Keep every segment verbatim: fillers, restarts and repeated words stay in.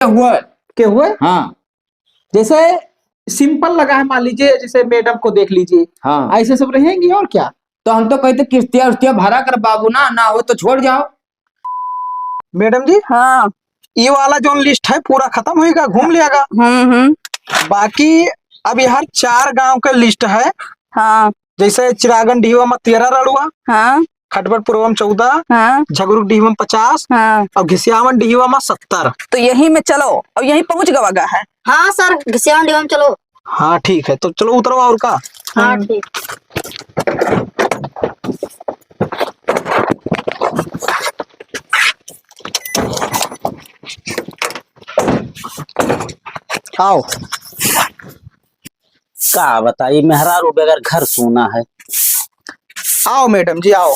हुआ है। के हुए? हाँ। जैसे simple लगा है, मान लीजिए, जैसे madam को देख लीजिए, हाँ। ऐसे सब रहेंगी, और क्या? तो हम तो कहते किस्तिया उस्तिया भरा कर बाबू ना, ना हो तो छोड़ जाओ। Madam जी, हाँ। ये वाला जो list है पूरा खत्म होइगा, घूम लियागा। हम्म, हम्म। बाकी अब यार चार गांव का list है। हाँ। जैसे चिरागन डीहवा में तेरह रड़ुआ, हाँ। खटबरपुरवा में चौदह, हाँ। झगरुक डीहवा में पचास, हाँ। और घिसियावन डीहवा में सत्तर। तो यही में चलो, और यही पहुंच गवा गा है। हाँ sir, घिसियावन डीहवा में चलो। हाँ ठीक है, तो चलो उतरो और का। हाँ, हम्म। ठीक। आओ। का बताई, मेहरारू बगैर घर सूना है। आओ madam जी, आओ।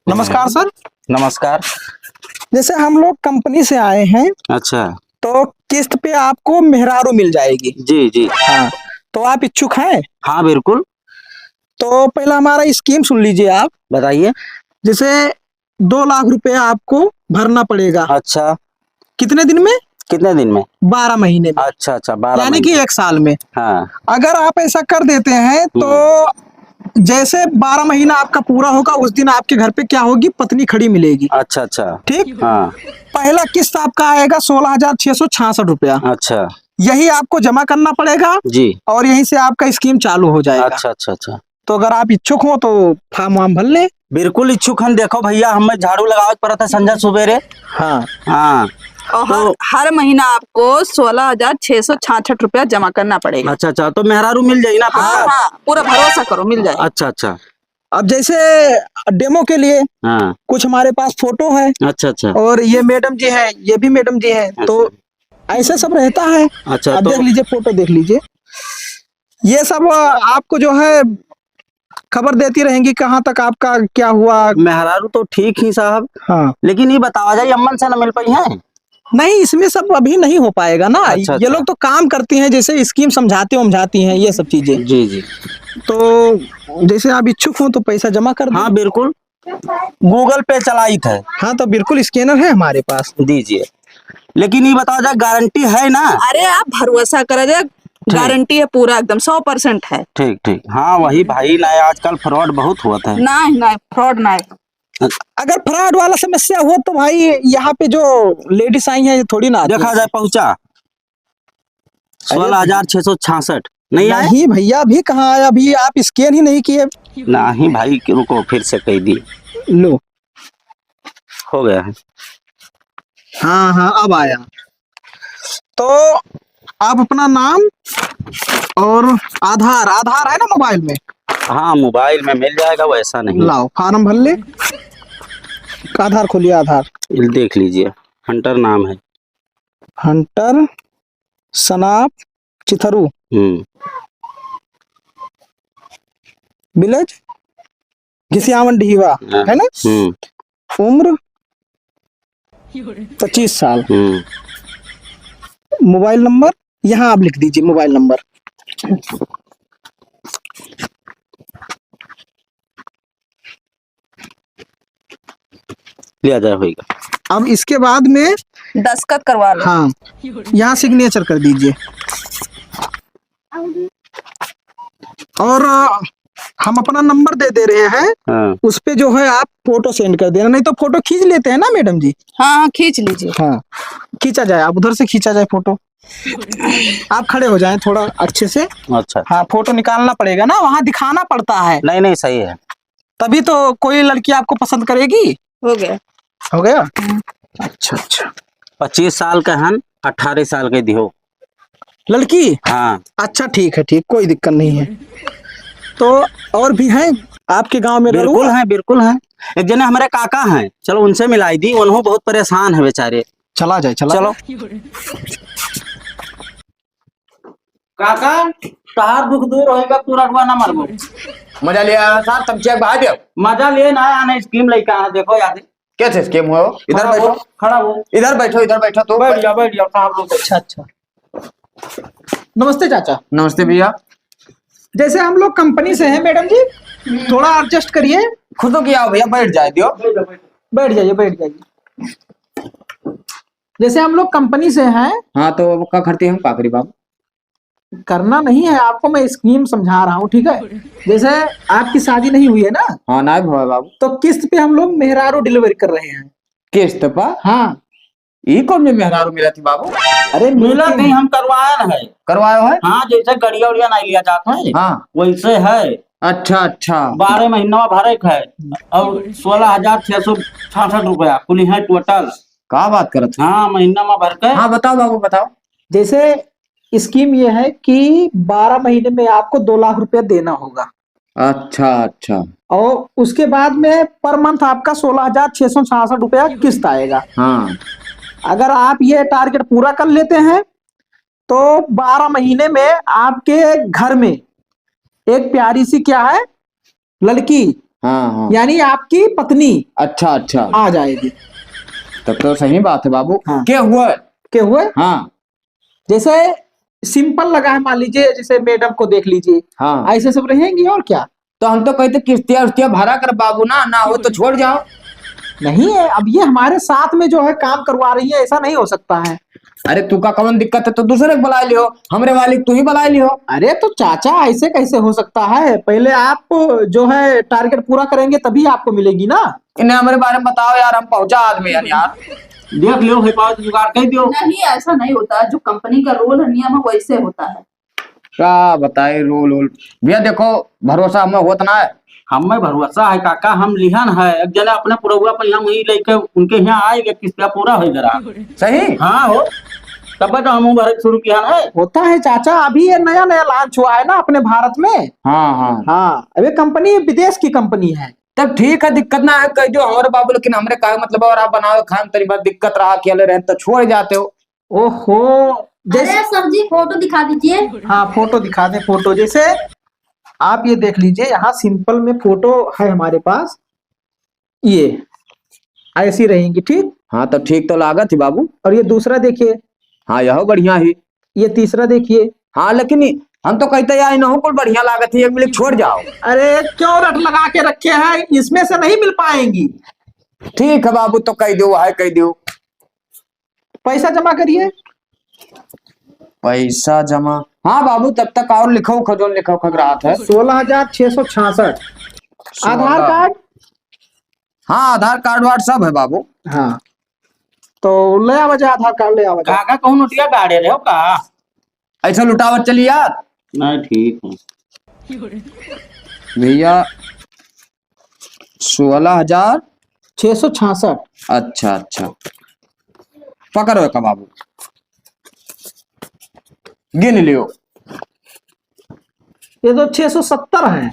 नमस्कार sir। नमस्कार। जैसे हम लोग company से आए हैं, अच्छा। तो किस्त पे आपको मेहरारू मिल जाएगी। जी, जी। हाँ, तो आप इच्छुक हैं? हाँ, बिल्कुल। तो पहला हमारा scheme सुन लीजिए आप। बताइए। जैसे दो लाख रुपया आपको भरना पड़ेगा। अच्छा। कितने दिन में? कितने दिन में? बारह महीने में। अच्छा, अच्छा, बारह यानी कि महीने। एक साल में। हाँ। अगर आप ऐसा कर देते हैं तो हम्म। जैसे बारह महीना आपका पूरा होगा, उस दिन आपके घर पे क्या होगी, पत्नी खड़ी मिलेगी। अच्छा, अच्छा। ठीक? हाँ। पहला किस्त आपका आएगा सोलह हजार छह सौ छियासठ रुपया। अच्छा। यही आपको जमा करना पड़ेगा जी। और यहीं से आपका scheme चालू हो जाएगा। अच्छा, अच्छा, अच्छा। तो अगर आप इच्छुक हो तो form वार्म भर ले। बिल्कुल इच्छुक हन। देखो भैया, हमें झाड़ू लगावे के पड़त है संझा सुबेरे। हाँ। हाँ। और हर, तो हर महीना आपको सोलह हजार छह सौ छियासठ रुपया जमा करना पड़ेगा। अच्छा, अच्छा, तो मेहरारू मिल जाई ना हाँ, पक्का? हाँ, पूरा भरोसा करो, मिल जाए। अच्छा, अच्छा। अब जैसे demo के लिए हाँ। कुछ हमारे पास photo है। अच्छा, अच्छा। और ये madam जी हैं, ये भी madam जी हैं, अच्छा। तो ऐसे सब रहता है। अच्छा, आप तो देख लीजिए, photo देख लीजिए। ये सब, अ, आपको जो है खबर देती रहेंगी कहाँ तक आपका क्या हुआ। मेहरारू तो ठीक ही साहब। हाँ। लेकिन ये बतावा जाए, अम्मन से न मिल पाई हैं? नहीं, इसमें सब अभी नहीं हो पाएगा ना। अच्छा, ये अच्छा। लोग तो काम करती हैं, जैसे scheme समझाती वमझाती हैं, ये सब चीजें। जी, जी। तो जैसे आप इच्छुक हो तो पैसा जमा कर दें। हाँ, बिल्कुल। Google Pay चलाइत है। हाँ, तो बिल्कुल scanner है हमारे पास। दीजिए। लेकिन ये बतावा जाए, गारंटी है ना? अरे, आप भरोसा करा जाए, ठीक। गारंटी है पूरा, एकदम सौ percent है। ठीक, ठीक। हाँ, वही भाई, ना आजकल fraud बहुत होत है। नहीं, नहीं, fraud नहीं। अगर fraud वाला समस्या हो तो भाई, यहाँ पे जो ladies आई हैं, ये थोड़ी ना आती देखा हैं। जाए, पहुँचा। अरे सोलह हजार छह सौ छियासठ। नहीं आए? नहीं भैया, अभी कहाँ आया? अभी आप scan ही नहीं किए। नहीं भाई, रुको, फिर से कह दी। लो। हो गया है। हाँ, हाँ, अब आया। तो आप अपना नाम और आधार, आधार है ना mobile में? हाँ, mobile में मिल जाएगा, वैसा नहीं। लाओ, form भर ले। आधार खोलिए, आधार। ये देख लीजिए, हंटर नाम है। हंटर सनाप चिथरू। हम्म। Village घिसियावन डिहिवा, हाँ। है ना? हम्म। उम्र पच्चीस साल। हम्म। Mobile number यहाँ आप लिख दीजिए, mobile number। लिया जाए, होइगा। अब इसके बाद में दस्तखत करवा लो। हाँ, यहाँ signature कर दीजिए। और, अ, हम अपना number दे दे रहे हैं, हाँ। उस पे जो है आप photo send कर देना, नहीं तो photo खींच लेते हैं ना madam जी। हाँ, हाँ, खींच लीजिए। हाँ, खींचा जाए, आप उधर से खींचा जाए photo। आप खड़े हो जाएं थोड़ा अच्छे से। अच्छा। हाँ, photo निकालना पड़ेगा ना, वहाँ दिखाना पड़ता है। नहीं, नहीं, सही है। तभी तो कोई लड़की आपको पसंद करेगी। हो गया। हो गया? हम्म। अच्छा, अच्छा। पच्चीस साल के हन, अठारह साल के दिहो। लड़की? हाँ। अच्छा, ठीक है, ठीक, कोई दिक्कत नहीं है। तो और भी हैं आपके गांव में बिल्कुल रड़ुआ? हैं, बिल्कुल हैं। एक जने हमारे काका हैं, चलो उनसे मिलाई दी, उन्हों बहुत परेशान है बेचारे। चला जाए, चला चलो। जाए। काका, तहार दुख दूर होएगा, तू रड़ुआ ना मरबो। मजा लिया साहब, तमचिया के बहा दियो। मजा लिए ना, आने scheme लेके आना, देखो यार। क्या थे scheme हो? इधर खड़ा बैठो। हो, खड़ा हो। इधर बैठो, इधर बैठो तो। बैठ जा, बैठ जा, साहब लोग। अच्छा, अच्छा। नमस्ते चाचा। नमस्ते भैया। जैसे हम लोग company से हैं madam जी, थोड़ा adjust करिए। खुद तो किया हो भैया, बैठ जाए दियो। बैठ जाइए, बैठ जाइए। जैसे हम लोग कंपनी से हैं। हाँ, तो अब का करते हम, का करी बाबू? करना नहीं है आपको, मैं स्कीम समझा रहा हूँ, ठीक है? जैसे आपकी शादी नहीं हुई है ना? हाँ, ना भवा बाबू। तो किस्त पे हम लोग मेहरारू डिलीवरी कर रहे हैं। किस्त पर? हाँ। ई कौन में मेहरारू मिलत ही बाबू? अरे मिलत मिलती नहीं, है। हम करवाए न है। करवायो है? हाँ, जैसे गड़िया उड़िया नहीं लिया जाता है, हाँ। वैसे है। अच्छा, अच्छा। बारह महीना भरे के है और सोलह हजार छह सौ छियासठ रुपया कुल है टोटल। का बात करत है? हाँ, महीना में भर के। हाँ, बताओ बाबू, बताओ। जैसे स्कीम ये है कि बारह महीने में आपको दो लाख रुपया देना होगा। अच्छा, अच्छा। और उसके बाद में per month आपका सोलह हजार छह सौ छियासठ रुपया किस्त आएगा। हाँ। अगर आप ये टारगेट पूरा कर लेते हैं तो बारह महीने में आपके घर में एक प्यारी सी क्या है, लड़की, हाँ, हाँ। यानी आपकी पत्नी अच्छा, अच्छा। आ जाएगी। तब तो सही बात है बाबू। हाँ। के हुए? के हुए? हाँ। जैसे सिंपल लगा है, मान लीजिए, जैसे मैडम को देख लीजिए, हाँ। ऐसे सब रहेंगी और क्या। तो हम तो कहते किस्तिया उस्तिया भरा कर बाबू ना, ना हो तो छोड़ जाओ। नहीं है, अब ये हमारे साथ में जो है काम करवा रही है, ऐसा नहीं हो सकता है। अरे तू का कौन दिक्कत है, तो दूसरे को बुला लियो, हमरे वाली तू ही बुला लियो। अरे तो चाचा, ऐसे कैसे हो सकता है? पहले आप जो है टारगेट पूरा करेंगे तभी आपको मिलेगी ना। इन्हें हमरे बारे में बताओ यार, हम पहुंचा आदमी हैं यार। देख लियो, है पाओ तो जुगाड़ कर दियो। नहीं, ऐसा नहीं होता, जो कंपनी का रूल है, नियम है, वैसे होता है। का बताई रूल वूल। भैया देखो, भरोसा हमें होत ना है। हमें भरोसा है काका, हम लिहन है। एक जने अपने पुरौआ पर हम ही लेके उनके यहाँ आएगे, किस्तिया पूरा हो जरा। सही? हाँ हो, तब तो हम भरे शुरू किया है। होता है चाचा, अभी ये नया नया लॉन्च हुआ है ना अपने भारत में। हाँ, हाँ। हाँ, अबे कंपनी विदेश की कंपनी है। तब ठीक है, दिक्कत ना है, कह दो हमारे बाबू, लेकिन हमरे का मतलब और आप बनावे खान तनी बार दिक्कत रहा, अकेले रहे तो छोड़ जाते हो। ओहो, जैसे अरे सर जी, फोटो दिखा दीजिए। हाँ, फोटो दिखा दे, फोटो। जैसे आप ये देख लीजिए, यहाँ सिंपल में फोटो है हमारे पास, ये ऐसी रहेंगी, ठीक? हाँ, तो ठीक तो लागत ही बाबू। और ये दूसरा देखिए। हाँ, यह बढ़िया ही। ये तीसरा देखिए। हाँ, लेकिन हम तो कहते यार, इन्हों कुल बढ़िया लागत ही, एक मिनट छोड़ जाओ। अरे, क्यों रट लगा के रखे हैं, इसमें से नहीं मिल पाएंगी। ठीक है बाबू, तो कह दो, है कह दो। पैसा जमा करिए। पैसा जमा, हाँ बाबू, तब तक और लिखो, खजोन लिखो, खगरात है। सोलह हजार छह सौ छियासठ। सोलह। आधार कार्ड? हाँ, आधार कार्ड वार्ड सब है बाबू। हाँ, तो ले आवा जा, आधार कार्ड ले आवा जा। काका, कहूँ नोटिया गाड़े रहे हो का? ऐसा लुटावत चली यार। नहीं, ठीक है। भैया, सोलह हजार छह सौ छियासठ। अच्छा, अच्छा, पकड़ो का बाबू, गिन लियो। ये तो छह सौ सत्तर है।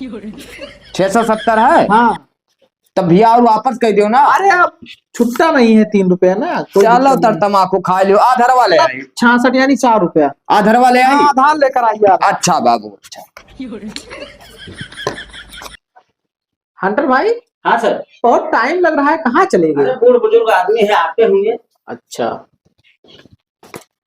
छह सौ सत्तर है? हाँ। तब भैया और वापस कह दियो ना। अरे, अब छुट्टा नहीं है तीन रुपया ना, कोई चलो, दिक्कत तर नहीं। तमाकू खा लियो, आधर वाले आई। छियासठ यानी चार रुपया। आधर वाले आई? हाँ, आधार लेकर आइए आप। अच्छा बाबू, अच्छा। हंटर भाई। हाँ सर। बहुत टाइम लग रहा है, कहाँ चले गए? अरे, बूढ़ बुजुर्ग आदमी है, आते होंगे। अच्छा।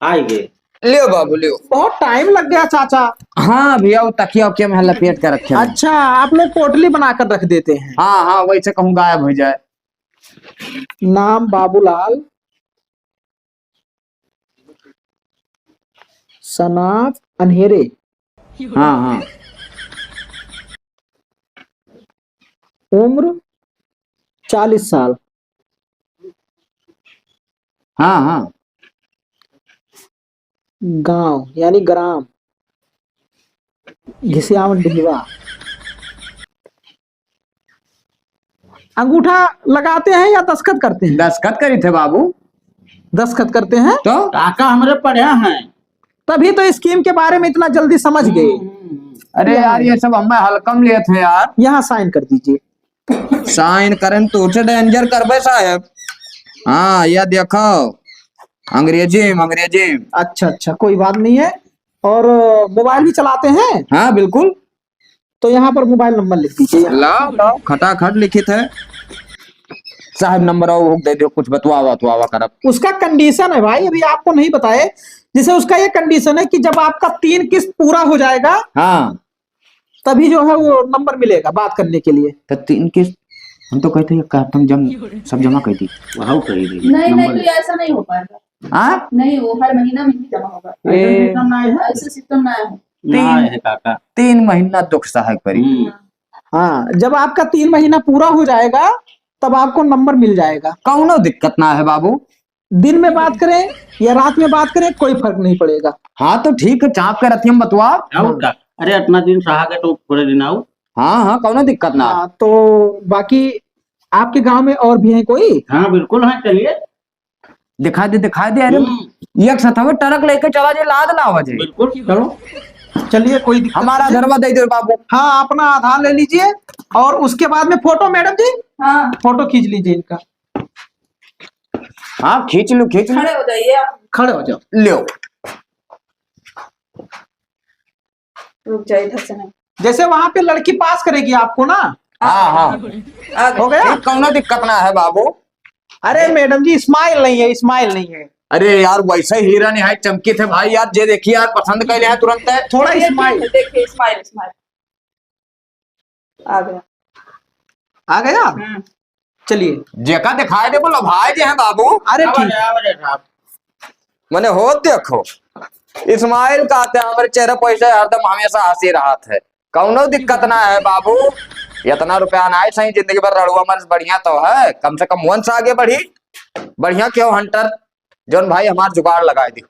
आएंगे। लियो बाबू, लियो। बहुत टाइम लग गया चाचा। हाँ भैया, वो तकिया उकिया में लपेट के रखे हैं। अच्छा, आप लोग पोटली बनाकर रख देते हैं। हाँ, हाँ, वैसे कहूँ गायब हो जाए। नाम बाबूलाल, सनाफ अन्हेरे। हाँ, हाँ। उम्र चालीस साल। हाँ, हाँ। गांव यानी ग्राम घिसियावन डिहवा। अंगूठा लगाते हैं या दस्तखत करते हैं? दस्तखत करी थे बाबू। दस्तखत करते हैं? तो? काका हमरे पढ़े हैं। तभी तो स्कीम के बारे में इतना जल्दी समझ गए। हम्म, हम्म, हम्म। अरे यहाँ यार, ये सब हमें हल्कम लेत है यार। यहाँ साइन कर दीजिए। साइन करन तो उठे डेंजर करबे साहब। हाँ, या देखो, अंग्रेजी में, अंग्रेजी में। अच्छा, अच्छा, कोई बात नहीं है। और, अ, मोबाइल भी चलाते हैं? हाँ, बिल्कुल। तो यहाँ पर मोबाइल नंबर लिख दीजिए। लाओ, लाओ, खटाखट लिखित है। साहब, नंबर आओ, हुक दे दो, कुछ बतवावा, बतवावा करब। उसका कंडीशन है भाई, अभी आपको नहीं बताए, जैसे उसका ये कंडीशन है कि जब आपका तीन किस्त पूरा हो जाएगा, हाँ। तभी जो है वो नंबर मिलेगा बात करने के लिए। तो तीन किस्त, हम तो कहते हैं, का तुम जम, सब जमा कर दी। वहाँ कही दी। नहीं, नहीं, नंबर तो ले। ऐसा नहीं हो पाएगा। हाँ? नहीं, वो हर महीना में ही जमा होगा। ए। ऐसा system ना है। ऐसा system ना है। ना तीन, है काका। तीन महीना दुख सहे के पड़ी। हम्म। हाँ, जब आपका तीन महीना पूरा हो जाएगा, तब आपको नंबर मिल जाएगा। कौनो दिक्कत ना है बाबू। दिन में बात करें या रात में बात करें, कोई फर्क नहीं पड़ेगा। हाँ, तो ठीक है, चाप के रतिया में बतवा। और का? अरे, इतना दिन सहा के तो थोड़े दिन आओ। हाँ, हाँ, कौनो दिक्कत ना। हाँ, तो बाकी आपके गांव में और भी हैं कोई? हाँ, बिल्कुल हैं, चलिए। दिखा दे, दिखा दे। अरे, हम्म। एक सथवे ट्रक लेके चला जे, लाद लावा जे। बिल्कुल, चलो। चलिए, कोई दिक्कत हमारा नहीं। आधारवा दे दे बाबू। हाँ, अपना आधार ले लीजिए और उसके बाद में फोटो, मैडम जी। हाँ। फोटो खींच लीजिए इनका। हाँ, खींच लो, खींच लो। खड़े हो जाइए आप। खड़े हो जाओ। लो। रुक जाइए, इधर से नहीं। जैसे वहां पे लड़की पास करेगी आपको ना। हाँ, हाँ। आ गए। हो गया? ये कौनो दिक्कत ना है बाबू। अरे मैडम जी, smile नहीं है, smile नहीं है। अरे यार, वैसे हीरा निहाय चमकी थे भाई यार, जे देखिए यार, पसंद कर लिया तुरंत है। थोड़ा ये smile। ठीक है, देखिए, smile, smile। आ गया। आ गया? हम्म। चलिए। जेका दिखाई दे, बोलो भाई जे हैं बाबू। अरे ठीक। आवा रे, आवा रे साहब। मने हो देखो, smile का आते हैं, हमारे चेहरे पर ऐसे हरदम हमेशा हंसी रहत है। कौनो दिक्कत ना है बाबू, इतना रुपया ना है, सही जिंदगी भर रड़ुआ मर बढ़िया तो है, कम से कम वंश आगे बढ़ी। बढ़िया क्यों हंटर, जौन भाई हमार जुगाड़ लगाए दी।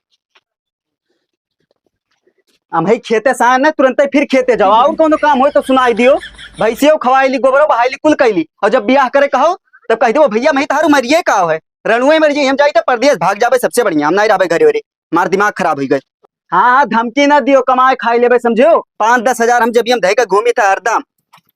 हम ही खेते से आए ना, तुरंते फिर खेते जाओ, और कौनो काम होए तो सुनाई दियो। भैंसियो खवाई ली, गोबरो बहाई ली, कुल कैली, और जब बियाह करे कहो तब कह दो, "भैया, मैं तारू मरिए का है, रणुए मर जाई, हम जाई तो परदेश भाग जाबे, सबसे बढ़िया, हम नहीं रहबे घरे वरे, हमार दिमाग खराब हुई गए।" हाँ, हाँ, धमकी ना दियो, कमाए खाई लेबे, समझो। पाँच दस हजार हम जब हम धै के घूमी था हरदम।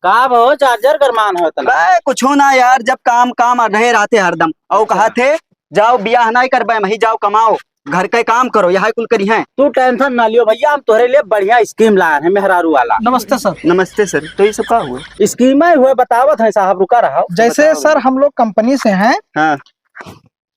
का भो चार्जर गरमान हो तना? बे, कुछो ना यार, जब काम, काम अढ़े रहते हरदम। और अच्छा। कहा थे, "जाओ बियाह नहीं करबे, वहीं जाओ कमाओ, घर के काम करो, यह कुल करी हैं।" तू tension ना लियो भैया, हम तोहरे लिए बढ़िया scheme लाए हैं मेहरारू वाला। नमस्ते सर। नमस्ते सर, तो ये सब का हुआ? Scheme ही हुए, बतावत हैं साहब, रुका रहा। जैसे बताओ। सर, हम लोग company से हैं। हाँ।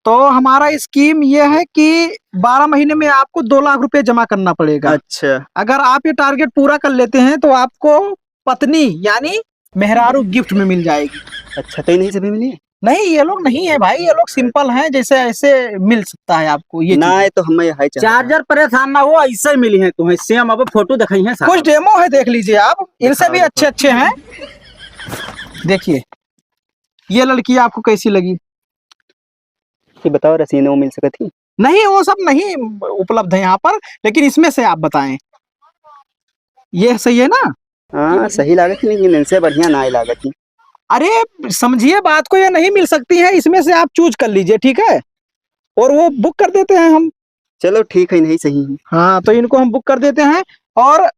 तो हमारा scheme ये है कि बारह महीने में आपको दो लाख रुपए जमा करना पड़ेगा। अच्छा। अगर आप ये target पूरा कर लेते हैं तो आपको पत्नी यानी मेहरारू gift में मिल जाएगी। अच्छा, तो इन्हीं से भी मिली? नहीं, ये लोग नहीं है भाई, ये लोग simple हैं, जैसे ऐसे मिल सकता है आपको ये ना चीजें। है तो हमें है चाहे। चार्जर परेशान ना हो, ऐसे ही मिली हैं तुम्हें same। अब फोटो दिखाई है साहब। कुछ demo है, देख लीजिए आप, इनसे भी दिखाओ, अच्छे दिखाओ। अच्छे हैं। देखिए, ये लड़की आपको कैसी लगी? ये बताओ, रसीन वो मिल सकत ही? नहीं, वो सब नहीं उपलब्ध है यहाँ पर, लेकिन इसमें से आप बताएं, ये सही है ना? हाँ, सही लागत ही, लेकिन इनसे बढ़िया ना लागत ही। अरे, समझिए बात को, ये नहीं मिल सकती है, इसमें से आप choose कर लीजिए, ठीक है? और वो book कर देते हैं हम। चलो, ठीक है, नहीं सही है। हाँ, तो इनको हम book कर देते हैं और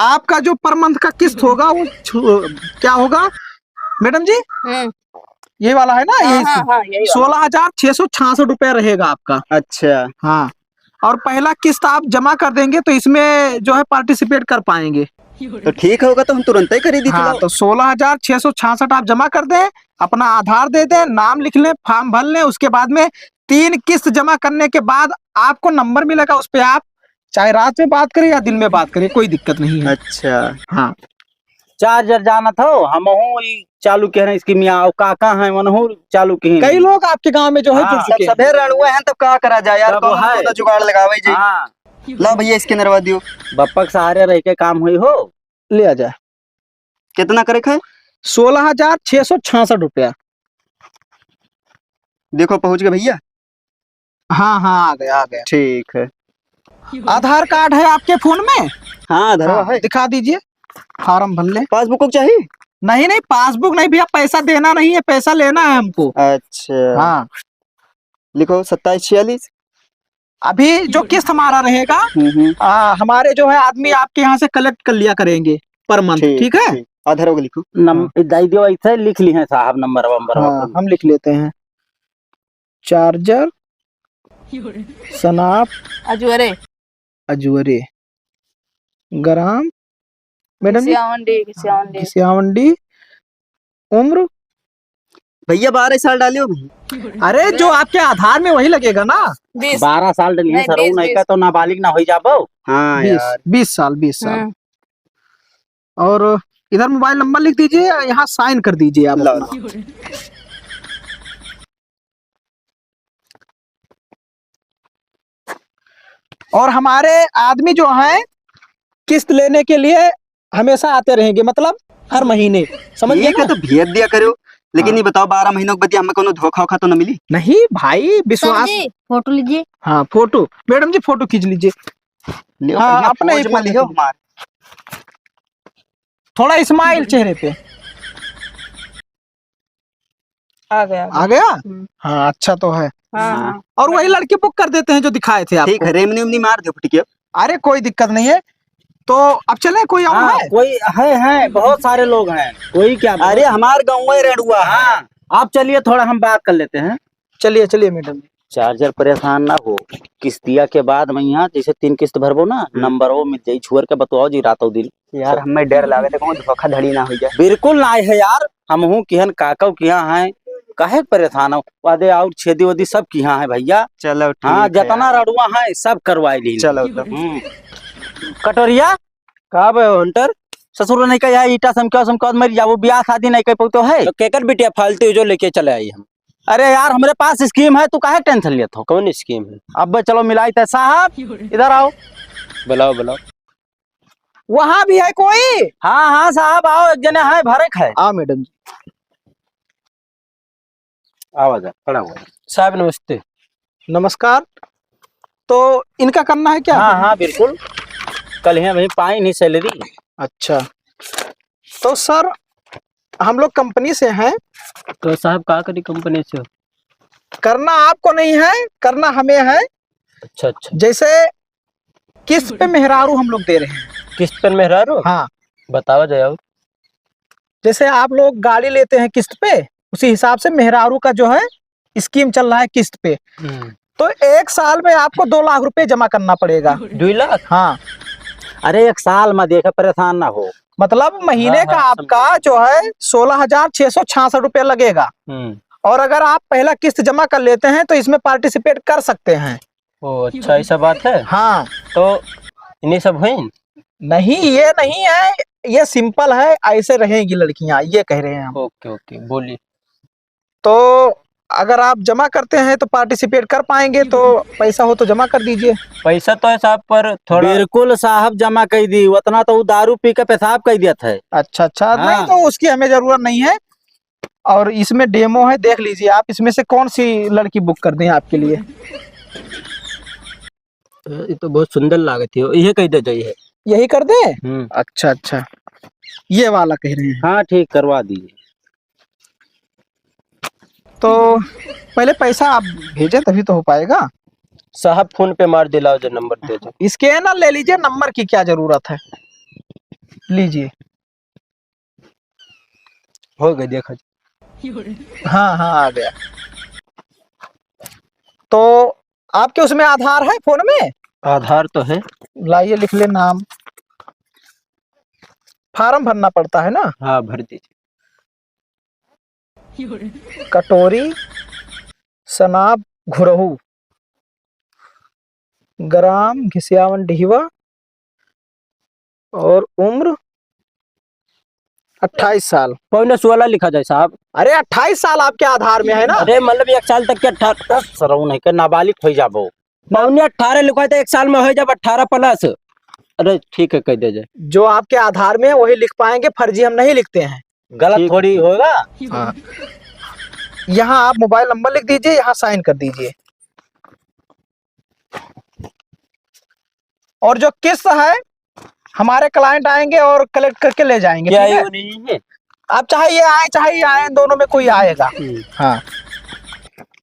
आपका जो per month का किस्त होगा, वो छु-, क्या होगा मैडम जी? हम्म। ये वाला है ना, हाँ, यही हाँ, हाँ, यही वाला। सोलह हजार छह सौ छियासठ रुपया रहेगा आपका। अच्छा। हाँ, और पहला किस्त आप जमा कर देंगे तो इसमें जो है participate कर पाएंगे। तो ठीक होगा, तो हम तुरंत ही खरीदी हाँ, चलाओ। तो सोलह हजार छह सौ छियासठ आप जमा कर दें, अपना आधार दे दें, नाम लिख लें, form भर लें, उसके बाद में तीन किस्त जमा करने के बाद आपको नंबर मिलेगा, उस पे आप चाहे रात में बात करें या दिन में बात करें, कोई दिक्कत नहीं है। अच्छा। हाँ। चार्जर जानत हो, हमहू ई चालू किहे हैं scheme, और काका हैं, वनहू चालू किहे हैं। कई लोग आपके गांव में जो है हाँ। जुड़ चुके हैं। सभे रणुए हैं, तब का करा जाए यार, तब कौनो है। कौनो जुगाड़ लगावे जी। हाँ। ला भैया, scannerवा दियो। बप्पा के सहारे रह के काम होई हो। ले आ जा। कितना करे के है? सोलह हजार छह सौ छियासठ रुपया। देखो, पहुंच गए भैया। हाँ, हाँ, आ गया, आ गया। ठीक है। आधार कार्ड है आपके फोन में? हाँ, आधार हाँ, है। दिखा दीजिए, form भर ले। पासबुक चाहिए? नहीं, नहीं, पासबुक नहीं भैया, पैसा देना नहीं है, पैसा लेना है हमको। अच्छा। हाँ। लिखो सत्ताईस छियालीस। अभी जो किस्त हमारा रहेगा, हम्म, हम्म। आ, हमारे जो है आदमी आपके यहाँ से collect कर लिया करेंगे per month, ठीक, ठीक है? ठीक। आधार होगा लिखो। नम-, हाँ। दे दियो, ऐसे लिख ली हैं साहब, नंबर वंबर हाँ, अपन। हम लिख लेते हैं। चार्जर, सनाप, अजूरे। अजूरे। ग्राम, मैडम जी? घिसियावंडी, घिसियावंडी। घिसियावंडी। उम्र? भैया, बारह साल डालियो भाई। अरे, जो आपके आधार में वही लगेगा ना? बीस। बारह साल डली है नहीं, सर, बीस, नहीं का बीस। तो नाबालिग ना हो जाबो। हाँ बीस, यार। बीस साल, बीस साल। हम्म। और इधर मोबाइल नंबर लिख दीजिए, यहाँ sign कर दीजिए आप लो, अपना। लो। और हमारे आदमी जो हैं, किस्त लेने के लिए हमेशा आते रहेंगे, मतलब हर महीने, समझ गए ये ना? तो भेज दिया करो, लेकिन हाँ। ये बताओ, बारह महीनों के बाद हमें कोनो धोखा वोखा तो न मिली? नहीं भाई, विश्वास। सर जी, फोटो लीजिए। हाँ, फोटो, मैडम जी, फोटो खींच लीजिए। लियो, हाँ, बढ़िया अपने ही pose में फोटो लियो खींच। हमार। थोड़ा smile चेहरे पे। आ गया, आ आ गया। गया? हम्म। हाँ, अच्छा तो है। हाँ, हाँ। हाँ। और वही लड़की book कर देते हैं जो दिखाए थे आपको। ठीक है, रेमनी उमनी मार दो फुटकिया। अरे, कोई दिक्कत नहीं है। तो अब चलें, कोई और हाँ, है? कोई है, है, बहुत सारे लोग हैं। कोई क्या बोले? अरे, हमार गाँव में रड़ुआ है। हाँ, आप चलिए, थोड़ा हम बात कर लेते हैं। चलिए, चलिए मैडम जी। चार्जर परेशान ना हो, किस्तिया के बाद में यहाँ जैसे तीन किस्त भरबो ना, हम्म। नंबर वो मिल जाई, छुअर के बतवाओ जी रातों दिन। यार, हमें डर लागत है, कहूँ धोखाधड़ी ना हो जाए। बिल्कुल ना है यार, हमहू किहन काका किहाँ हैं, काहे परेशान हो? वादे और छेदी वदी सब किहाँ है भैया। चलो, ठीक हाँ, है जितना यार। रड़ुआ है, सब करवाई ली। चलो तो। हम्म। कटोरिया, का बे हंटर? ससुर नहीं कहा, ईटा समकाओ, समकाओ, मर जाबो, ब्याह शादी नहीं कर पातो है। तो केकर बिटिया फालतू जो लेके चले आई हम? अरे यार, हमरे पास scheme है, तू काहे tension लेत हो? कौन scheme है? अब चलो मिलाई थे साहब, इधर आओ। बुलाओ, बुलाओ। वहाँ भी है कोई? हाँ, हाँ साहब, आओ, एक जने है, भरक है। आओ मैडम जी। आवा जा, खड़ा हुआ। साहब नमस्ते। नमस्कार। तो इनका करना है क्या? हाँ, हाँ, बिल्कुल। कल ही अभी पाई नहीं salary। अच्छा। तो सर, हम लोग company से हैं। तो साहब का करी company से? करना आपको नहीं है, करना हमें है। अच्छा, अच्छा। जैसे किस्त पे मेहरारू हम लोग दे रहे हैं। किस्त पे मेहरारू? हाँ। बतावा जाए और। जैसे आप लोग गाड़ी लेते हैं किस्त पे, उसी हिसाब से मेहरारू का जो है scheme चल रहा है किस्त पे। हम्म। तो एक साल में आपको दो लाख रुपए जमा करना पड़ेगा। दो लाख? हाँ। अरे एक साल में देखे, परेशान ना हो। मतलब महीने हाँ, का हाँ, आपका समझ गया। जो है सोलह हजार छह सौ छियासठ रुपया लगेगा। हम्म। और अगर आप पहला किस्त जमा कर लेते हैं तो इसमें participate कर सकते हैं। ओ, अच्छा, ऐसा बात है? हाँ। तो इन्हीं सब हुई? नहीं, ये नहीं है, ये simple है, ऐसे रहेंगी लड़कियां, ये कह रहे हैं हम। OK, OK, बोलिए। तो अगर आप जमा करते हैं तो participate कर पाएंगे, तो पैसा हो तो जमा कर दीजिए। पैसा तो है साहब, पर थोड़ा बिल्कुल साहब जमा कर दी, उतना तो वो दारू पी के पेशाब कर दिया था। अच्छा, अच्छा, हाँ। नहीं तो उसकी हमें जरूरत नहीं है। और इसमें demo है, देख लीजिए आप, इसमें से कौन सी लड़की book कर दें आपके लिए। ये तो बहुत सुंदर लागत है, ये कह दे जाइए। यही कर दें? हम्म। अच्छा, अच्छा, ये वाला कह रहे हैं। हाँ, ठीक, करवा दीजिए। तो पहले पैसा आप भेजें, तभी तो हो पाएगा। साहब, फोन पे मार दिलाओ, जो नंबर दे दो। Scanner ले लीजिए, नंबर की क्या जरूरत है, लीजिए। हो गई, देखा। हाँ, हाँ, आ गया। तो आपके उसमें आधार है फोन में? आधार तो है। लाइए, लिख ले नाम। फार्म भरना पड़ता है ना? हाँ, भर दीजिए। कटोरी सनाब घुरहू, ग्राम घिसियावन डिहवा, और उम्र अट्ठाईस साल। पौने सोलह लिखा जाए साहब। अरे, अट्ठाईस साल आपके आधार में है ना? अरे, मतलब एक साल तक के अठारह, सरऊ नहीं के नाबालिग हो जाबो। पौने अठारह लिखा तो एक साल में हो जाब अठारह plus। अरे, ठीक है, कह दे जाए। जो आपके आधार में है, वही लिख पाएंगे, फर्जी हम नहीं लिखते हैं। गलत ठीक। थोड़ी होगा। हाँ। यहाँ आप मोबाइल नंबर लिख दीजिए, यहाँ साइन कर दीजिए। और जो किस्त है, हमारे क्लाइंट आएंगे और कलेक्ट करके ले जाएंगे, क्या ठीक है? ये नहीं है? आप चाहे ये आए, चाहे ये आए, दोनों में कोई आएगा। हम्म। हाँ।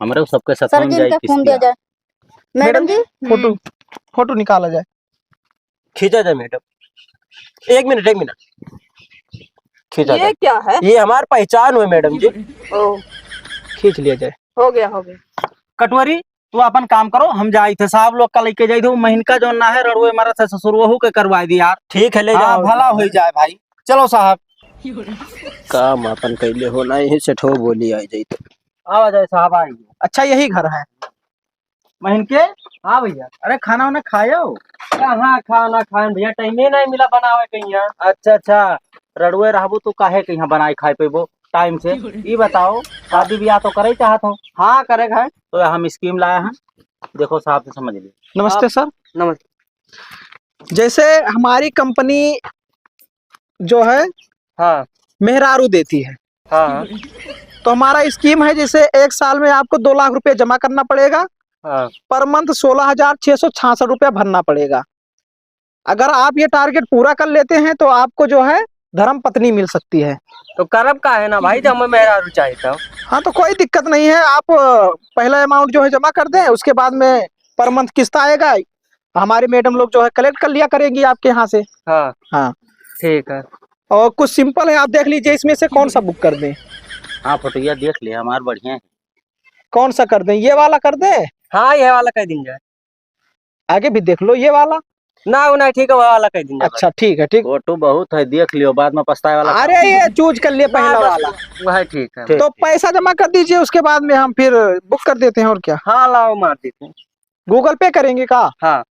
हमारे सबके साथ सर में जी, जाए इनका किस्त फोन दिया किया। जाए। मैडम मैडम जी, जी, फोटो, हम्म। फोटो निकाला जाए। खींचा जाए मैडम, एक मिनट, एक मिनट, खींचा ये जाए। क्या है? ये हमार पहचान हुई मैडम जी। ओ। खींच लिया जाए। हो गया, हो गया। कटवरी, तू अपन काम करो, हम जाई थे, साहब लोग का लेके जाई थे, वो महीन का जो ना है, रड़ुए मरत है ससुर, वहू के करवाई दी यार। ठीक है, ले हाँ, जाओ। भला हो जाए भाई, चलो साहब। काम अपन कैले हो ना, यही से ठो बोली आ जाई तो। आवा जाए साहब, आइए। अच्छा, यही घर है। महीन के? हाँ भैया। अरे, खाना वाना खायो? कहाँ खाना खाए भैया, टाइमे नहीं मिला बनावे के यहाँ। अच्छा, अच्छा, रड़ुए रहबो तो काहे के यहाँ बनाए खाए पेबो टाइम से? ई बताओ, शादी ब्याह तो करे चाहत हो? हाँ, करे के है। तो हम स्कीम लाए हैं, देखो साहब से समझ लीजिए। नमस्ते आप सर। नमस्ते। जैसे हमारी कंपनी जो है, हाँ। मेहरारू देती है। हाँ, हाँ। तो हमारा स्कीम है, जैसे एक साल में आपको दो लाख रुपए जमा करना पड़ेगा, हाँ। पर मंथ सोलह हजार छह सौ छियासठ रुपया भरना पड़ेगा। अगर आप ये टारगेट पूरा कर लेते हैं तो आपको जो है धर्म पत्नी मिल सकती है। तो करब का है ना भाई, जब हमें मेहरारू चाहिए था। हाँ, तो कोई दिक्कत नहीं है, आप, अ, पहला अमाउंट जो है जमा कर दें, उसके बाद में पर मंथ किस्त आएगा, हमारे मैडम लोग जो है कलेक्ट कर लिया करेंगी आपके यहाँ से। हाँ। हाँ। ठीक है। और कुछ सिंपल है, आप देख लीजिए इसमें से कौन सा बुक कर दें। हाँ, फोटोया देख लिया, हमार बढ़िया है। कौन सा कर दें, ये वाला कर दें? हाँ, ये वाला कर दीन जाए। आगे भी देख लो ये वाला। ना, वो नहीं ठीक है, वो वाला कर दीन जाए। अच्छा, ठीक है, ठीक। फोटो बहुत है, देख लियो, बाद में पछताए वाला। अरे, ये चूज कर लिए ना, पहला बस वाला। वही ठीक है। तो पैसा जमा कर दीजिए, उसके बाद में हम फिर बुक कर देते हैं, और क्या। हाँ, लाओ, मार देते हैं। गूगल पे करेंगे का? हाँ।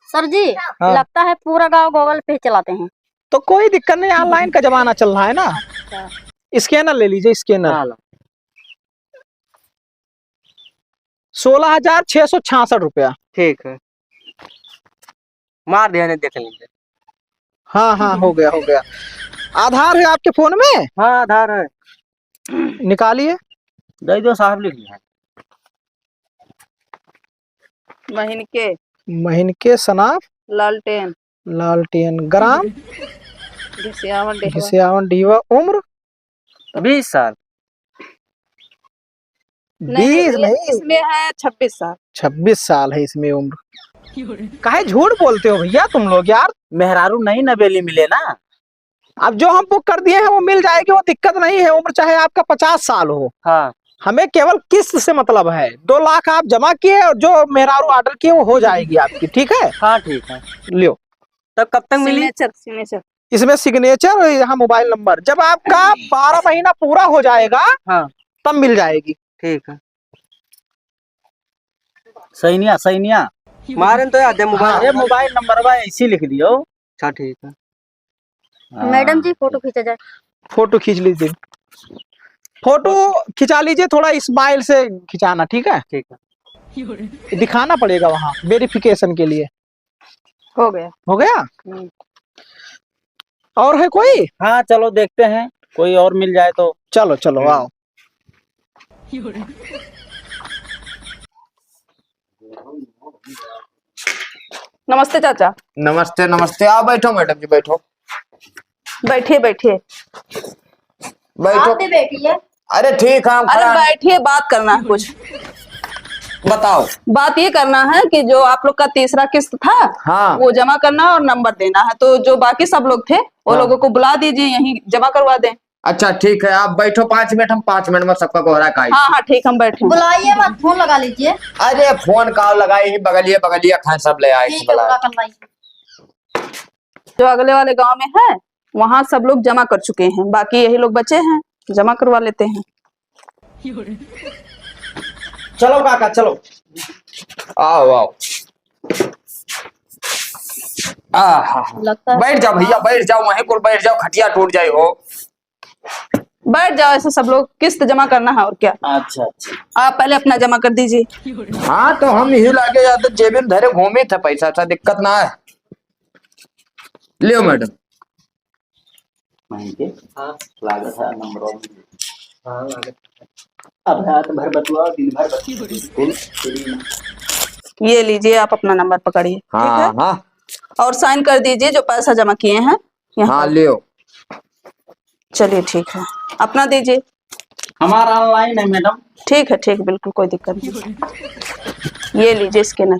सर जी, हाँ। लगता है पूरा गांव गूगल पे चलाते हैं। तो कोई दिक्कत नहीं, ऑनलाइन का जमाना चल रहा है ना। अच्छा। स्कैनर ले लीजिए, स्कैनर। हाँ, लो। सोलह हजार छह सौ छियासठ रुपया। ठीक है, मार दिया, नहीं देख लेंगे। हाँ, हाँ, हो गया, हो गया। आधार है आपके फोन में? हाँ, आधार है। निकालिए। दे दो साहब, लिख लिया। महीन के। महीन के सनाफ। लालटेन। लालटेन। ग्राम? घिसियावन डेहवा। घिसियावन डेहवा। उम्र? बीस साल। नहीं, बीस ये नहीं। इसमें है छब्बीस साल। छब्बीस साल है इसमें उम्र। काहे झूठ बोलते हो भैया तुम लोग यार? मेहरारू नई नवेली मिले ना। अब जो हम बुक कर दिए हैं वो मिल जाएगी, वो दिक्कत नहीं है, उम्र चाहे आपका पचास साल हो। हाँ। हमें केवल किस्त से मतलब है, दो लाख आप जमा किए और जो मेहरारू ऑर्डर किए वो हो जाएगी आपकी, ठीक है? हाँ, ठीक है। लियो। तब कब तक मिली? Signature, signature. इसमें सिग्नेचर और यहाँ मोबाइल नंबर। जब आपका बारह महीना पूरा हो जाएगा, हाँ। तब मिल जाएगी। ठीक है। सैनिया, सैनिया। मारन तो याद है मोबाइल हाँ, ये नंबर। मोबाइल नंबर बा, ऐसी लिख दियो। अच्छा, ठीक है। हाँ। मैडम जी, फोटो खींचा जाए। फोटो खींच लीजिए, फोटो खिंचा लीजिए, थोड़ा स्माइल से खिंचाना, ठीक है? ठीक है। दिखाना पड़ेगा वहाँ वेरिफिकेशन के लिए। हो गया। हो गया? हम्म। और है कोई? हाँ, चलो देखते हैं, कोई और मिल जाए तो। चलो, चलो, हम्म। आओ। नमस्ते चाचा। नमस्ते, नमस्ते। आओ, बैठो मैडम जी, बैठो। बैठिए, बैठिए। बैठो। आप भी बैठिए। अरे ठीक है, हम अरे खड़ा हैं। बैठिए, बात करना है कुछ। बताओ। बात ये करना है कि जो आप लोग का तीसरा किस्त था, हाँ। वो जमा करना है और नंबर देना है। तो जो बाकी सब लोग थे, वो हाँ। लोगों को बुला दीजिए, यहीं जमा करवा दें। अच्छा, ठीक है, आप बैठो, पाँच मिनट, हम पाँच मिनट में सबका गोहरा काई। हाँ, हाँ, ठीक, हम बैठे हैं। बुलाइए मत, फोन लगा लीजिए। अरे, फोन का लगाई ही, बगलिए, बगलिए खाए, सब ले आए, ठीक है, बुला। बुला कर लाइए। जो अगले वाले गांव में है, वहाँ सब लोग जमा कर चुके हैं, बाकी यही लोग बचे हैं, जमा करवा लेते हैं। चलो काका, चलो, आओ, आओ। आहा। लगता है बैठ जाओ भैया, बैठ जाओ, वहीं कुल बैठ जाओ, खटिया टूट जाए हो। बैठ जाओ ऐसे सब लोग, किस्त जमा करना है और क्या। अच्छा, अच्छा। आप पहले अपना जमा कर दीजिए। हाँ, तो हम यही लागे जाते, जेबे में धरे घूमी थे, पैसा, ऐसा दिक्कत ना है। लियो मैडम। वहीं के हाँ। लागत है नंबर वन। हाँ, लागत है। अब रात भर बतुआओ, दिन भर बतुआओ। बिल्कुल free में। ये लीजिए, आप अपना नंबर पकड़िए, ठीक हाँ, है? हाँ। और साइन कर दीजिए जो पैसा जमा किए हैं यहाँ हाँ, पर। लियो। चलिए, ठीक है, अपना दीजिए। हमारा ऑनलाइन है मैडम। ठीक है, ठीक, बिल्कुल कोई दिक्कत नहीं। ये लीजिए स्कैनर।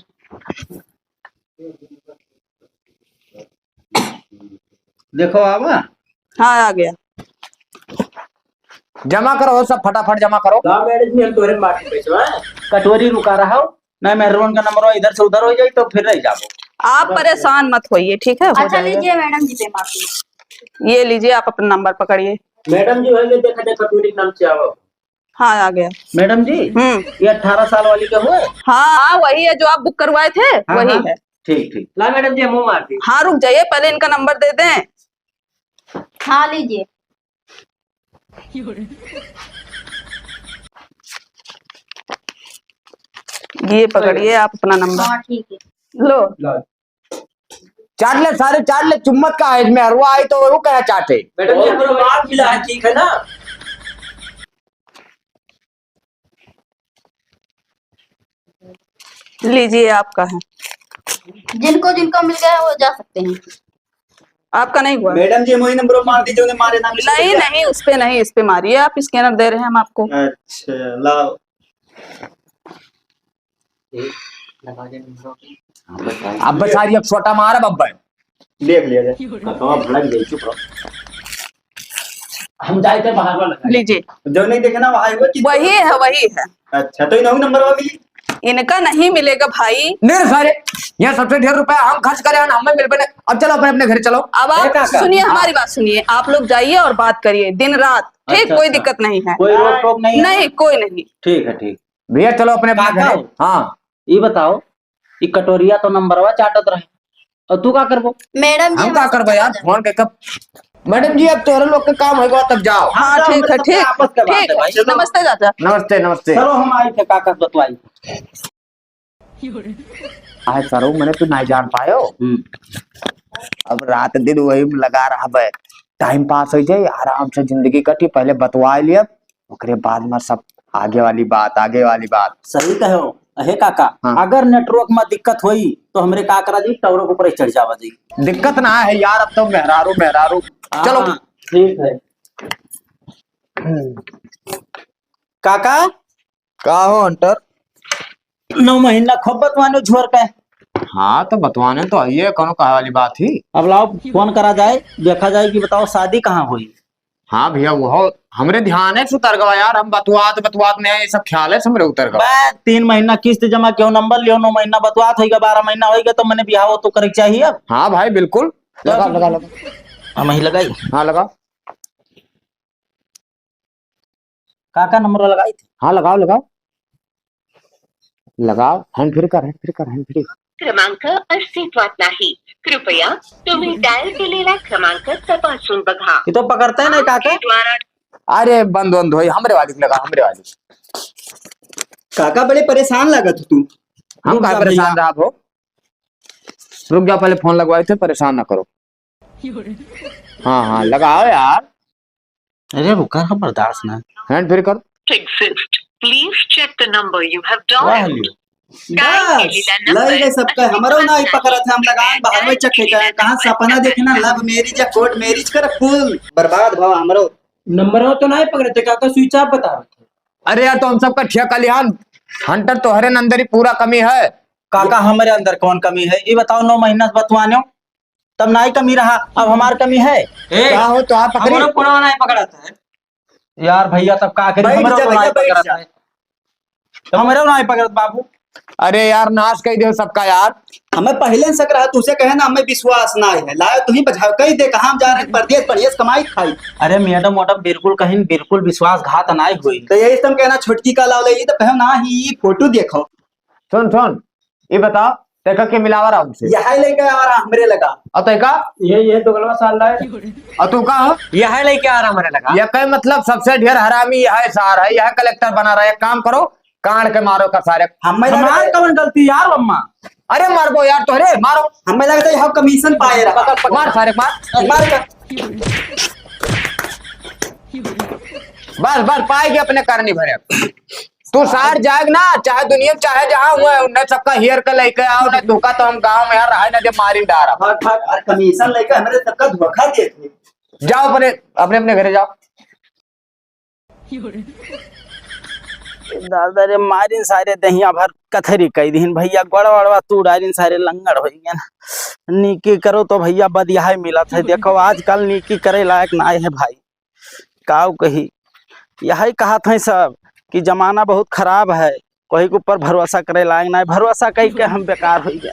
देखो आवा। हाँ, आ गया। जमा करो सब, फटाफट जमा करो। का मैडम जी, हम तोरे माटी पैसवा। कटोरी रुका रहा हो, नहीं मेहरवन का नंबर इधर से उधर हो जाए तो फिर रह जाओ। आप परेशान मत होइए, ठीक है, हो अच्छा, जाएगा। लीजिए मैडम जी पे माफी। ये लीजिए, आप अपना नंबर पकड़िए। मैडम जी, वही देखा, देखा, कटोरी के नाम से आओ। हाँ, आ गया। मैडम जी, हम्म। ये अठारह साल वाली का हुआ है? हाँ, हाँ, वही है जो आप बुक करवाए थे, हाँ, वही हाँ। है। ठीक, ठीक। ला मैडम जी, मुंह मार दी। हाँ, रुक जाइए, पहले इनका नंबर दे दें। हाँ, लीजिए। ये पकड़िए आप अपना नंबर। हाँ, ठीक है। लो। चाट ले सारे, चाट ले, चुम्मत का है इसमें, हरवा आई तो वो कहा चाटे। मैडम जी, हमारा माफ मिला है, ठीक है ना? लीजिए, आपका है। जिनको जिनको मिल गया, वो जा सकते हैं। आपका नहीं हुआ। मैडम जी, वही नंबर मार दीजिए, उन्हें मारे ना, नहीं, नहीं, उस पे नहीं, इस पे मारिए आप, scanner दे रहे हैं हम आपको। अच्छा, लाओ। अब बस यार, ये छोटा मारा बब्बा है। देख लिया जाए। कतवा भड़क गई, चुप रहो। हम जाए थे बाहर वाला। लीजिए। जो नहीं देखे ना, वहाँ है वो कि वही है, वही है। अच्छा, तो इन्हों नंबर वा मिली? इनका नहीं मिलेगा भाई। नहीं रे सारे, यहाँ सबसे ढेर रुपया हम खर्च करे हैं, हमें मिल बने। अब चलो अपने, अपने घर चलो। अब आप ए, काका। सुनिए, हाँ। हमारी बात सुनिए, आप लोग जाइए और बात करिए दिन रात, ठीक? अच्छा, कोई अच्छा। दिक्कत नहीं है। कोई रोक टोक नहीं है? नहीं, कोई नहीं। ठीक है, ठीक। भैया, चलो अपने, अपने काका घरे। हो? हाँ। ई बताओ, ई कटोरिया तो नंबरवा चाटत रहे, और तू का करबो? मैडम जी, हम का करबो यार, फोन के कब? मैडम जी, अब तोहरे लोग के काम होइगा, तब जाओ। हाँ, हाँ, ठीक है, ठीक, आपस के बात ठीक। है भाई। नमस्ते चाचा। नमस्ते, नमस्ते। चलो, हम आई थे काका बतवाई। आहे सरऊ, मने तू नहीं जान पायो। हम्म। अब रात दिन वही में लगा रहबे, time pass हो जाए, आराम से जिंदगी कटी। पहले बतवा लिया, ओकरे बाद में सब आगे वाली बात, आगे वाली बात। सही कहो, अहे काका, हाँ। अगर network में दिक्कत होई, तो हमरे का करा जी, tower के ऊपर ही चढ़ जावा जी। दिक्कत ना है यार, अब तो मेहरारू, मेहरारू। हाँ, चलो। ठीक है। काका? का हो हंटर? नौ महीना खूब बतवाने झोर के। हाँ, तो बतवाने तो आइए, कौनो कहे वाली बात ही। अब लाओ, फोन करा जाए, देखा जाए कि बताओ, शादी कहाँ हुई? हाँ भैया, वो हमरे ध्यान है उतर गवा यार, हम बतवात, बतवात नहीं है, ये सब ख्याल है हमरे उतर गवा। बस, तीन महीना किस्त जमा कियो, नंबर लियो, नौ महीना बतवात होइगा, बारह महीना होइगा, तो मने बिहाव तो करे के चाहिए अब। हाँ भाई, बिल्कुल। लगा, लगा, लगा। हम ही लगाई। हाँ, लगा। काका नंबर लगाई थे? हाँ, लगाओ, लगाओ। लगाओ, hand free कर, hand free कर, hand free। क्रमांक अस्तित्वात नाही। कृपया तुम्ही डायल केलेला क्रमांक तपासून बघा। ये तो पकड़ता है ना, काका। आपके द्वारा अरे, बंद, बंद होई, हमरे वाली के लगा, हमरे वाली। काका, बड़े परेशान लागत हो तू। हम रुक काहे जा परेशान भैया। रहा हो? रुक जाओ, पहले फोन लगवाए थे, परेशान ना करो। हाँ, हाँ, लगाओ यार। अरे रुका, हम बर्दाश्त ना। Hand free कर। Exist। Please check the number you have dialed। वाह, डायल बस, केलेला नंबर लई गए सबका, हमरो ना ही पकड़त है, हम लगान बाहर में check करके आए, कहाँ सपना देखे ना, love marriage या court marriage कर full। बर्बाद भाव हमरो। नंबरवा तो नहीं पकड़ते, काका switch off बता। अरे यार, तो हम सबका ठेका लिहान, हंटर तोहरे अंदर ही पूरा कमी है। काका, हमरे अंदर कौन कमी है? ये बताओ, नौ महीना से बतवाने हो, तब नाई कमी रहा, अब हमार कमी है? ए, का हो, तो आप पकड़ी? हमारा पुराना नाई पकड़ाता है। यार भैया, तब का करी? बैठ हमरो जा तो भैया, नाई बैठ पकड़ाता जा। है। तो हमरो नाई पकड़त बाबू। अरे यार, नाश कई देव सबका यार। हमें पहले से शक रहा, तुझसे कहे ना, हमें विश्वास ना है। लायो तू ही बचाओ, कही दे कहाँ हम जा रहे हैं, परदेश बढ़िया से कमाई खाई। अरे मैडम, मैडम, बिल्कुल कहीं, बिल्कुल विश्वासघात नाई हुई। तो यही तुम कहना, छोटकी का लाओ ले, ये तो कहो ना ही, ये फोटो देखो। सुन, सुन, ये बताओ, तेका के मिलावा रहा हमसे? यह लेके आ रहा हमरे लगा। और तेका? ये, ये दोगलवा साल रहा है। और तू का हो? यह लेके आ रहा हमरे लगा। ये कहे मतलब सबसे ढेर हरामी यह सार है, यह कलेक्टर बना रहा है। एक काम करो, कान के मारो का सारे। हमें हमार लगता है कौन गलती यार, अम्मा? अरे मारबो यार तोहरे, मारो। हमें लगता है यह कमीशन पाए रहा। पकड़, पकड़। मार सारे, मार। मार का। बस, बस, पाए के अपने करनी भरे। तू सार जाएग ना, चाहे दुनिया में चाहे जहाँ हुए, उन्हें सबका हेर के लेके आओ, ना धोखा तो हम गाँव में यार रहा ना, जब मारी डारा। भाग, भाग, और कमीशन लेके हमरे सबका धोखा देते। जाओ अपने, अपने, अपने घरे जाओ। दादा रे, मारिन सारे दहिया भर कथरी कई दीन भैया, गोड़ वड़वा तू डारिन सारे लंगड़ हो गया ना। नीकी करो तो भैया बदिया है मिलत है। देखो आजकल नीकी करे लायक ना है भाई। काऊ कही, यही कहत हैं सब कि जमाना बहुत खराब है, कोई के ऊपर भरोसा करे लायक ना है, भरोसा कई के हम बेकार हो गए।